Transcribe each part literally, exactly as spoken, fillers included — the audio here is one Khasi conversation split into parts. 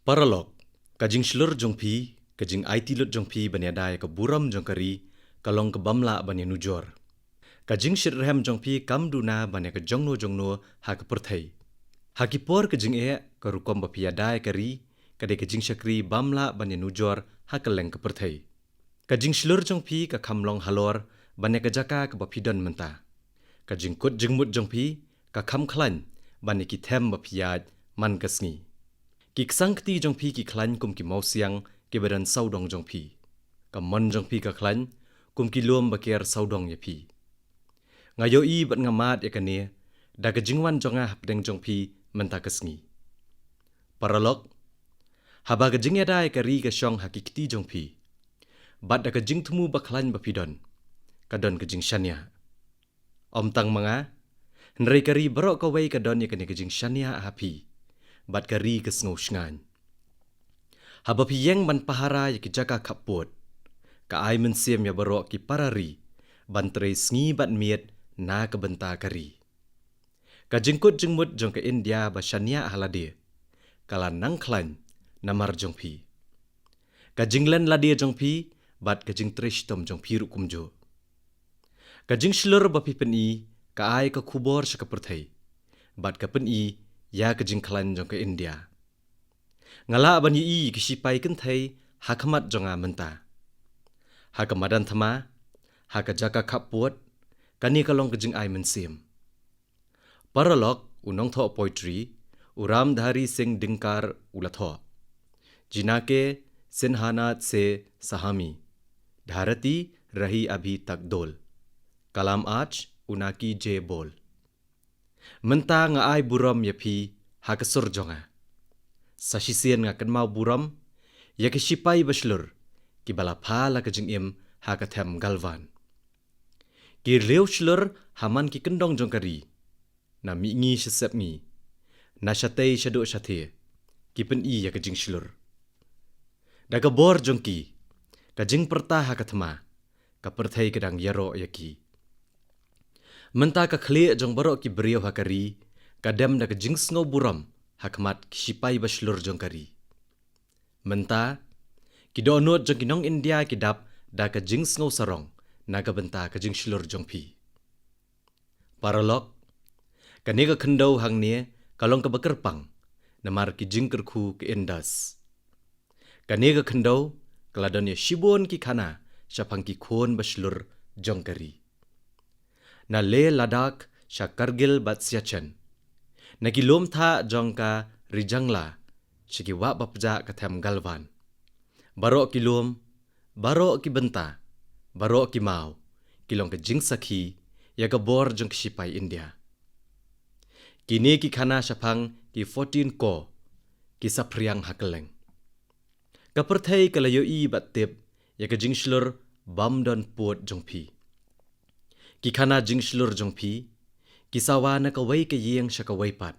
Paralok, ka jingshlur jong phi, ka jingaiti lut jong phi ban ïada ïa ka burom jong ka ri, ka long ka bym lah ban ïanujor. Ka jingshit rhem jong phi kam duna ban ïa ka jongno jongno ha ka pyrthei. Ha ki por ka jingeh, ka rukom ba phi ïada ïa ka ri, ka dei ka jingshakri bym lah ban ïanujor ha kylleng ka pyrthei. Ka jingshlur jong phi ka kham long halor ban ïa ka jaka kaba phi don mynta. Ka jingkut jingmut jong phi ka kham khlaiñ ban ïa ki them ba phi ïaid man ka sngi. Ki ksang kti jong phi ki khlaiñ kum ki mawsiang kiba don sawdong jong phi. Ka mon jong phi ka khlaiñ kum ki lum ba ker sawdong ïa phi. Nga ïohi bad nga mad ïa kane da ka jingwan jong nga hapdeng jong phi mynta ka sngi. Paralok, haba ka jingïada ïa ka ri ka shong ha ki kti jong phi, bad da ka jingthmu ba khlaiñ ba phi don, ka don ka jingshaniah. Ym tang ma nga, hynrei ka ri baroh kawei ka don ïa kane ka jingshaniah ha phi, bad ka ri ka sngew shngaiñ. Haba phi ïeng ban pahara ïa ki jaka khappud, ka ai mynsiem ïa baroh ki para ri ban trei sngi bad miet na ka bynta ka ri. Ka jingkut jingmut jong ka India ba shaniah ha lade ka la nang khlaiñ namar jong phi. Ka jinglen lade jong phi bad ka jingtrei shitom jong phi ruh kumjuh. Ka jingshlur ba phi pyni ka ai ka khubor sha ka pyrthei bad ka pyni ïa ka jingkhlaiñ jong ka India. Nga lah ban ïohi ki shipai kynthei ha khmat jong nga mynta. Ha ka madan thma, ha ka jaka khappud, kane ka long ka jingai mynsiem. Paralok, u nongthoh poetry, u Ramdhari Singh Dinkar u la thoh, "Jinake sinhanat se sahami, dharati rahi abhi tak dol. Kalam aaj unaki je bol." Mynta nga ai burom ïa phi ha ka sur jong nga. Sa shisien nga kynmaw burom ïa ki shipai ba shlur kiba la pha la ka jingim ha ka them Galwan. Ki riew shlur ha man ki kyndong jong ka ri, na mihngi sha sepngi, na shatei shaduh shathie, ki pyni ïa ka jingshlur. Da ka bor jong ki, ka jingpyrta ha ka thma, ka pyrthei ka dang ïaroh ïa ki. Mynta ka khlieh jong baroh ki briew ha ka ri ka dem da ka jingsngew burom ha khmat ki shipai ba shlur jong ka ri. Mynta ki dohnud jong ki nong India ki dap da ka jingsngew sarong na ka bynta ka jingshlur jong phi. Paralok, kane ka khyndew hangne ka long kaba kyrpang namar ki jingkyrkhu ka Indus. Kane ka khyndew ka la don ïa shibun ki khana shaphang ki khun ba shlur jong ka ri. Na Leh Ladakh sha Kargil bad Siachen, na ki lum thah jong ka Ri Jangla sha ki wah ba pjah ka them Galwan, baroh ki lum, baroh ki bynta, baroh ki maw ki long ka jingsakhi ïa ka bor jong ki shipai India. Kine ki khana shaphang ki fourteen corps ki saphriang ha kylleng. Ka pyrthei ka la ïohi bad tip ïa ka jingshlur bym don pud jong phi. Ki khana jingshlur jong phi ki sawa na kawei ka ïing sha kawei pat,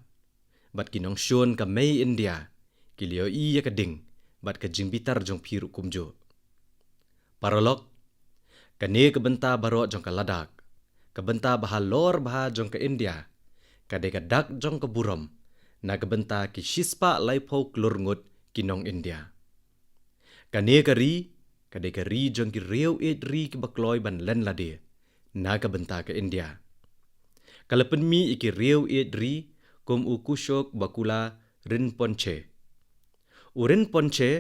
bad ki nongshun ka mei India ki la ïohi ïa ka ding bad ka jingbitar jong phi ruh kumjuh. Paralok, kane ka bynta baroh jong ka Ladakh, ka bynta ba halor bha jong ka India, ka dei ka dak jong ka burom na ka bynta ki shispah laiphew klur ngut ki nong India. Kane ka ri ka dei ka ri jong ki riew ïeit ri kiba kloi ban len lade na ka bynta ka India. Ka la pynmih ïa ki riew ïeit ri kum u Kushok Bakula Rinpoche. U Rinpoche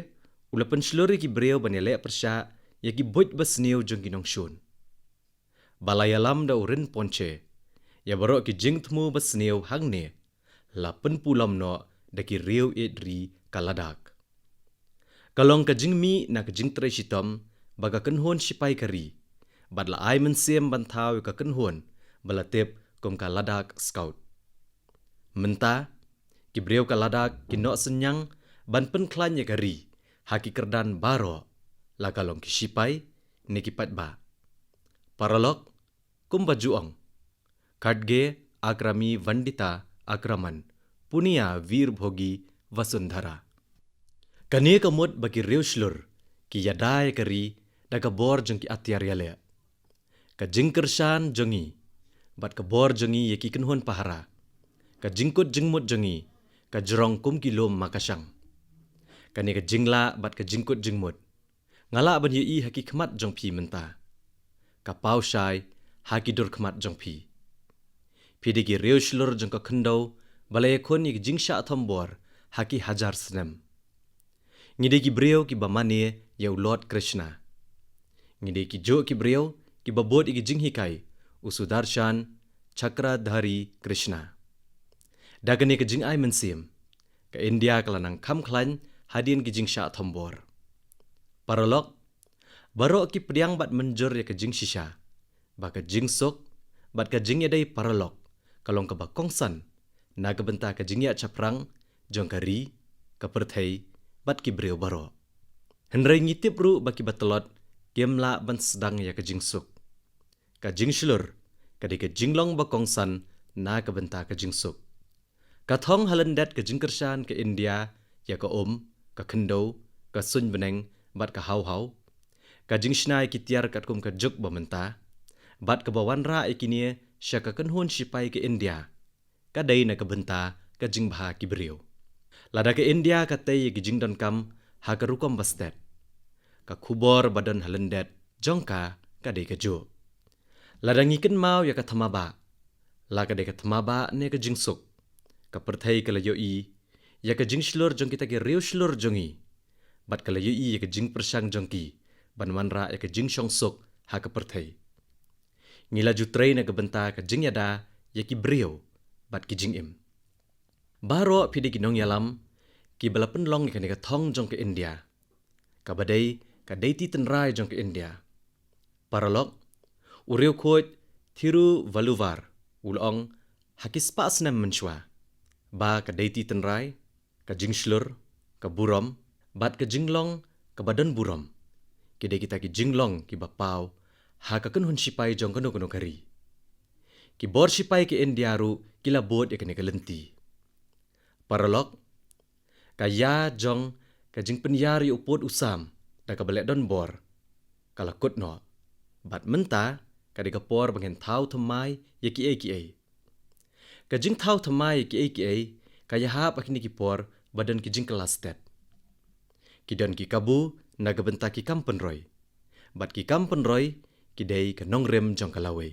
u la pynshlur ïa ki briew ban ïaleh pyrshah ïa ki buit ba sniew jong ki nongshun. Ba la ïalam da u Rinpoche, ïa baroh ki jingthmu ba sniew hangne la pynpulom noh da ki riew ïeit ri ka Ladakh. Ka long ka jingmih na ka jingtrei shitom ba ka kynhun shipai ka ri, bad la ai mynsiem ban thaw ïa ka kynhun ba la tip kum ka Ladakh Scout. Mynta ki briew ka Ladakh ki noh synñiang ban pynkhlaiñ ïa ka ri ha ki kyrdan baroh, la ka long ki shipai ne ki paidbah. Paralok, kumba ju ong, "Khadge akrami vandita akraman, puniya vir bhogi vasundhara." Kane ka mut ba ki riew shlur ki ïada ïa ka ri da ka bor jong ki atiar ïaleh. Ka jingkyrshan jong ngi bad ka bor jong ngi ïa ki kynhun pahara, ka jingkut jingmut jong ngi ka jrong kum ki lum makashang. Kane ka jinglah bad ka jingkut jingmut nga lah ban ïohi ha ki khmat jong phi mynta. Ka paw shai ha ki dur khmat jong phi. Phi dei ki riew shlur jong ka khyndew ba la ïakhun ïa ki jingshah thombor ha ki hajar snem. Ngi dei ki briew kiba mane ïa u Lord Krishna. Ngi dei ki juh ki briew kiba bud ïa ki jinghikai u Sudarshan Chakradhari Krishna. Da kane ka jingai mynsiem, ka India ka la nang kham khlaiñ hadien ki jingshah thombor. Paralok, baroh ki pdiang bad mynjur ïa ka jingshisha ba ka jingsuk bad ka jingïadei paralok ka long kaba kongsan na ka bynta ka jingïaid shaphrang jong ka ri, ka pyrthei bad ki briew baroh. Hynrei ngi tip ruh ba kiba tlot kim lah ban sdang ïa ka jingsuk. Ka jingshlur ka dei ka jinglong ba kongsan na ka bynta ka jingsuk. Ka thong ha lyndet ka jingkyrshan ka India ïa ka um, ka khyndew, ka suiñ bneng bad ka hawhaw. Ka jingshna ïa ki tiar katkum ka juk ba mynta bad kaba wanrah ïa kine sha ka kynhun shipai ka India ka dei na ka bynta ka jingbha ki briew. Lada ka India ka tei ïa ki jingdonkam ha ka rukom ba stet, ka khubor ba don ha lyndet jong ka ka dei kajuh. Lada ngi kynmaw ïa ka thma bah, la ka dei ka thma bah ne ka jingsuk, ka pyrthei ka la ïohi ïa ka jingshlur jong kita ki riew shlur jong ngi bad ka la ïohi ïa ka jingpyrshang jong ki ban wanrah ïa ka jingshongsuk ha ka pyrthei. Ngi la ju trei na ka bynta ka jingïada ïa ki briew bad ki jingim. Baroh phi dei ki nongïalam kiba la pynlong ïa kane ka thong jong ka India, kaba dei ka deiti tynrai jong ka India. Paralok, u riewkhuid Thiruvalluvar u la ong ha ki spah snem mynshuwa ba ka deiti tynrai, ka jingshlur, ka burom bad ka jinglong kaba don burom ki dei kita ki jinglong kiba paw ha ka kynhun shipai jong kano kano ka ri. Ki bor shipai ka India ruh ki la bud ïa kane ka lynti. Paralok, ka ïa jong ka jingpynïar ïa u pud u sam da kaba leh donbor ka la kut noh, bad mynta ka dei ka por ba ngin thaw thymmai ïa kiei kiei. Ka jingthaw thymmai ïa kiei kiei ka ïahap ha kine ki por ba don ki jingkylla stet. Ki don ki kabu na ka bynta ki kam pynroi, bad ki kam pynroi ki dei ka nongrim jong ka lawei.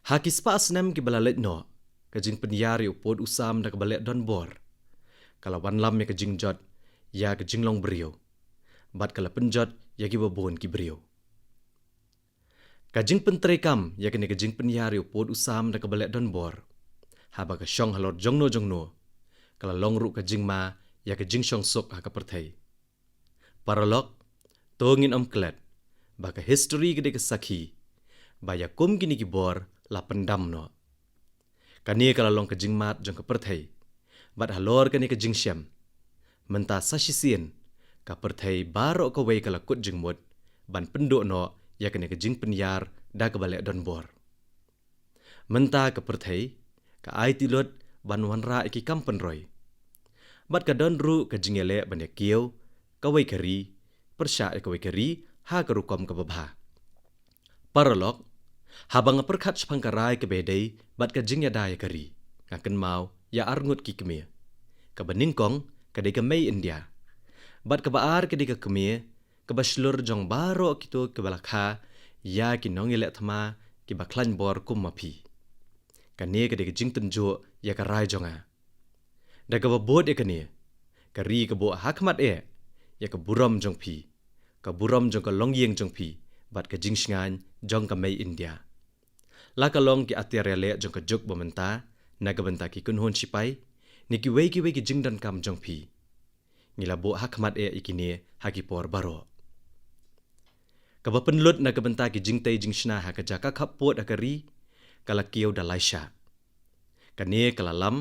Ha ki spah snem kiba la leit noh, ka jingpynïar ïa u pud u sam da kaba leh donbor ka la wanlam ïa ka jingjot ïa ka jinglong briew bad ka la pynjot ïa kiba bun ki briew. Ka jingpyntreikam ïa kane ka jingpynïar ïa u pud u sam da kaba leh donbor, haba ka shong halor jongno jongno, ka la long ruh ka jingma ïa ka jingshongsuk ha ka pyrthei. Paralok, to ngin ym klet ba ka histori ka dei ka sakhi ba ïa kum kine ki bor la pyndam noh. Kane ka la long ka jingmad jong ka pyrthei, bad halor kane ka jingshem, mynta sa shisien ka pyrthei baroh kawei ka la kut jingmut ban pynduh noh ïa kane ka jingpynïar da kaba leh donbor. Mynta ka pyrthei ka aiti lut ban wanrah ïa ki kam pynroi, bad ka don ruh ka jingïaleh ban ïakiew kawei ka ri pyrshah ïa kawei ka ri ha ka rukom kaba bha. Paralok, haba nga pyrkhat shaphang ka rai kaba ïadei bad ka jingïada ïa ka ri, nga kynmaw ïa arngut ki kmie. Kaba nyngkong ka dei ka mei India, bad kaba ar ka dei ka kmie kaba shlur jong baroh kito kiba la kha ïa ki nongïaleh thma kiba khlaiñ bor kum ma phi. Kane ka dei ka jingtynjuh ïa ka rai jong nga. Da kaba bud ïa kane, ka ri ka buh ha khmat eh ïa ka burom jong phi, ka burom jong ka longïing jong phi, bad ka jingshngaiñ jong ka mei India. La ka long ki atiar ïaleh jong ka juk ba mynta na ka bynta ki kynhun shipai ne kiwei kiwei ki jingdonkam jong phi, ngi la buh ha khmat eh ïa kine ha ki por baroh. Kaba pynlut na ka bynta ki jingtei jingshna ha ka jaka khappud ha ka ri ka la kiew da lai shah. Kane ka la lam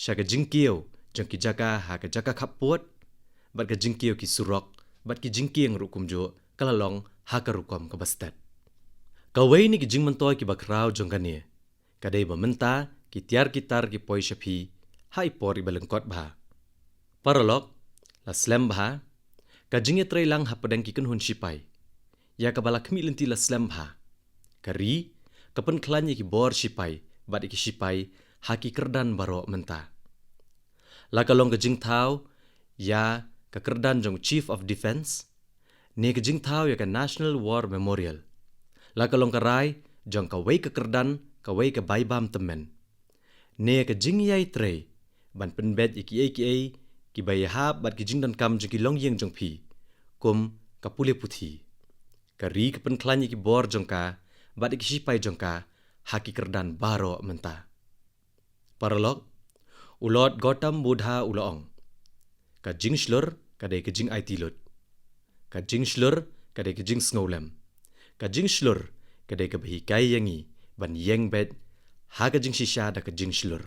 sha ka jingkiew jong ki jaka ha ka jaka khappud, bad ka jingkiew ki surok bad ki jingkieng ruh kumjuh ka la long ha ka rukom kaba stet. Kawei na ki jingmyntoi kiba khraw jong kane ka dei ba mynta ki tiar ki tar ki poi sha phi ha i por iba lyngkot bha. Paralok, la slem bha ka jingïatreilang hapdeng ki kynhun shipai, ïa kaba la khmih lynti la slem bha. Ka ri ka pynkhlaiñ ïa ki bor shipai bad ïa ki shipai ha ki kyrdan baroh mynta. La ka long ka jingthaw ïa ka kyrdan jong Chief of Defence, ne ka jingthaw ïa ka National War Memorial, la ka long ka rai jong kawei ka kyrdan, kawei ka bai bam tymmen, ne ka jingïai trei ban pynbeit ïa kiei kiei kiba ïahap bad ki jingdonkam jong ki longïing jong phi, kum ka pule puthi. Ka ri ka pynkhlaiñ ïa ki bor jong ka bad ïa ki sipai jong ka ha ki kyrdan baroh mynta. Paralok, u Lord Gautam Buddha u la ong, ka jingshlur ka dei ka jingaiti lut. Ka jingshlur ka dei ka jingsngewlem. Ka jingshlur ka dei kaba hikai ïa ngi ban ïeng beit ha ka jingshisha da ka jingshlur.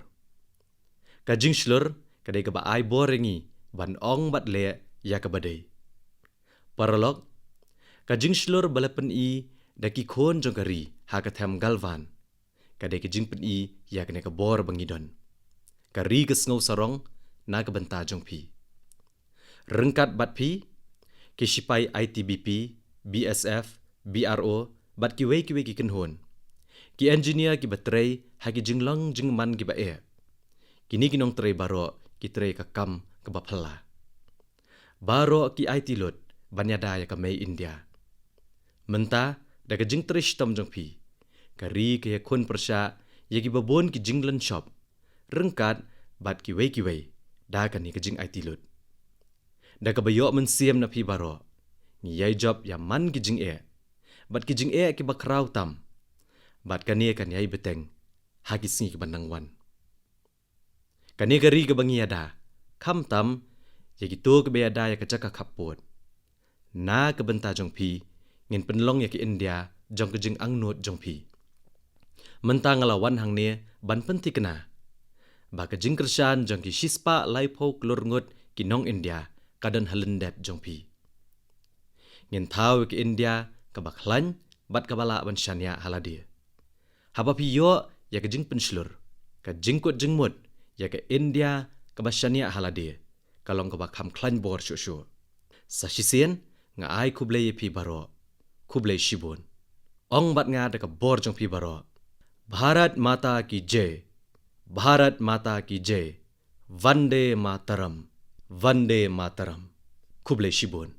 Ka jingshlur ka dei kaba ai bor ïa ngi ban ong bad leh ïa kaba dei. Paralok, ka jingshlur ba la pyni da ki khun jong ka ri ha ka them Galwan, ka dei ka jingpyni ïa kane ka bor ba ngi don. Ka ri ka sngew sarong na ka bynta jong phi. Ryngkat bad phi, ki sipai I T B P, B S F, B R O, bad kiwei kiwei ki kynhun, ki engineer kiba trei ha ki jinglong jingman kiba eh, kine ki nongtrei baroh ki trei ka kam kaba phylla. Baroh ki aiti lut ban ïada ïa ka mei India. Mynta, da ka jingtrei shitom jong phi, ka ri ka ïakhun pyrshah ïa kiba bun ki jinglynshop, ryngkat bad kiwei kiwei, da kane ka jingaiti lut. Da kaba ïoh mynsiem na phi baroh, ngi ïai jop ïa man ki jingeh bad ki jingeh kiba khraw tam, bad kane kan ïai bteng ha ki sngi kiban nang wan. Kane ka ri kaba ngi ïada, khamtam ïa kito kiba ïada ïa ka jaka khappud. Na ka bynta jong phi, ngin pynlong ïa ka India jong ka jingangnud jong phi. Mynta nga la wan hangne ban pynthikna ba ka jingkyrshan jong ki shispah laiphew klur ngut ki nong India ka don ha lyndet jong phi. Ngin thaw ïa ka India kaba khlaiñ bad kaba lah ban shaniah ha lade. Haba phi ïoh ïa ka jingpynshlur, ka jingkut jingmut ïa ka India kaba shaniah ha lade, ka long kaba kham khlaiñ bor shuh shuh. Sa shisien, nga ai khublei ïa phi baroh. Khublei shibun. Ong bad nga da ka bor jong phi baroh: Bharat Mata ki Jai. Bharat Mata ki Jai. Vande Mataram. Vande Mataram. Khublei shibun.